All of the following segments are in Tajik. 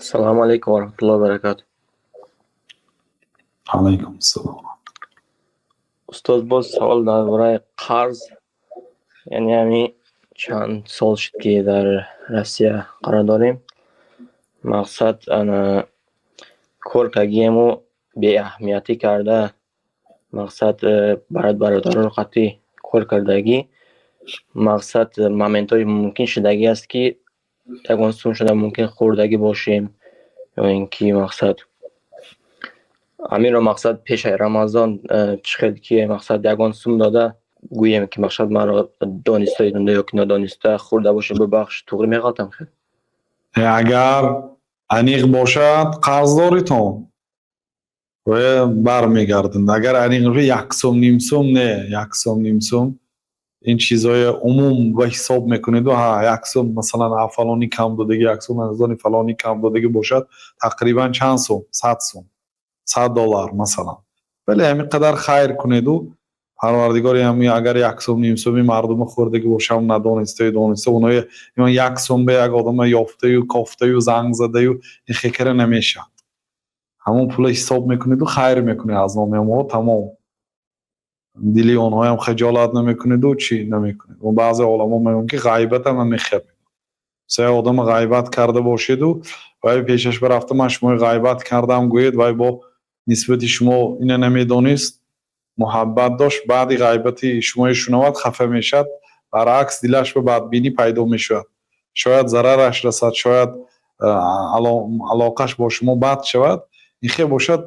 Ассалому алайкум ва раҳматуллоҳи ва баракатуҳ. Алайкум ассалом. Устоз, боз савол дар бораи қарз. Яъне ҳамин чанд сол шуд, ки дар Россия қарор дорем. Мақсад, ана, кор кардагиему беаҳамиятӣ карда, мақсад, бародарону қатъӣ кор кардагӣ, мақсад, моментҳои мумкин шудагӣ аст, ки ягон сум шуда мумкин хӯрдагӣ бошем ё ин ки, мақсад, ҳаминро, мақсад, пешаи Рамазон чӣ хел ки, мақсад, ягон сум дода гӯем, ки, мақсад, маро дониста ё ки нодониста хӯрда бошем, бубахш, туғри меғалтам хел? Агар аниқ бошад қарздоритон, бармегарданд. Агар аниқ, як сум, ним сум не, як сум, ним сум, ин чизҳои умум ба ҳисоб мекунеду, ҳа, як сум, масалан, фалони кам додагӣ, як сум аз они фалони кам додагӣ бошад, тақрибан чанд сум? 100 сум, 100 доллар, масалан. Вале ҳамин қадар хайр кунеду, Парвардигор, агар як сум, ним суми мардума хӯрдагӣ бошам, надонистаю дониста, оное як сум ба як одама ёфтаю, кофтаю, занг задаю, ин хекара намешавад. Ҳамон пула ҳисоб мекунеду хайр мекунед аз номи ҳамонҳо, тамом. Дили онҳоям хиҷолат намекунеду чӣ намекунед. Баъзе оламо мегӯянд, ки ғайбатам намехӯрд. Се одама ғайбат карда бошеду вай пешаш бирафта, ман шумои ғайбат кардам гӯед, вай бо нисбати шумо ина намедонист, муҳаббат дошт, баъди ғайбати шумои шунавад, хафа мешавад, баръакс, дилаш ба бадбинӣ пайдо мешавад, шояд зарараш расад, шояд алоқаш бо шумо бад шавад. Ин хел бошад,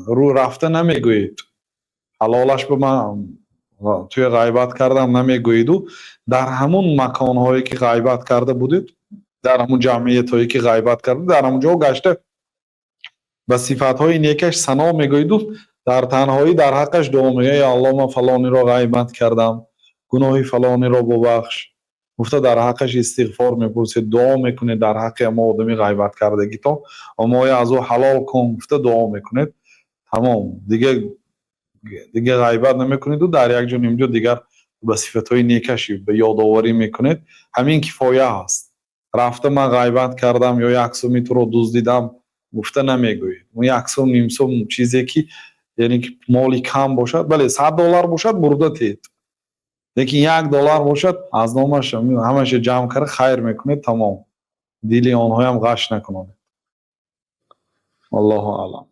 рӯ рафта намегӯед, ҳалолаш ба ман туя ғайбат кардам намегӯеду, дар ҳамун маконҳое ки ғайбат карда будед, дар ҳамун ҷамъиятҳое ки ғайбат карда, дар ҳамун ҷо гашта, ба сифатҳои некаш сано мегӯеду, дар танҳоӣ дар ҳаққаш дуо мегӯед: «Ё Аллоҳ, ман фалониро ғайбат кардам, гуноҳи фалониро бубахш», гуфта, дар ҳаққаш истиғфор мепурсед, дуо мекунед дар ҳаққи ҳамон одами ғайбат кардагитон ва моя аз ӯ ҳалол кун гуфта дуо мекунед. Тамом, дига ғайбат намекунеду дар як ҷо нимҷо дигар ба сифатҳои некаш ёдоварӣ мекунед. Ҳамин кифоя аст. Рафта, ман ғайбат кардам ё як суми туро дуздидам гуфта намегӯед. Як сум, ним сум, чизе ки, яъне ки моли кам бошад, бале, 100 доллар бошад, бурда тед, лекин 1 доллар бошад, аз номаш ҳамаша ҷамъ карда хайр мекунед, тамом. Дили онҳоям ғаш накунонед. Аллоҳу аълам.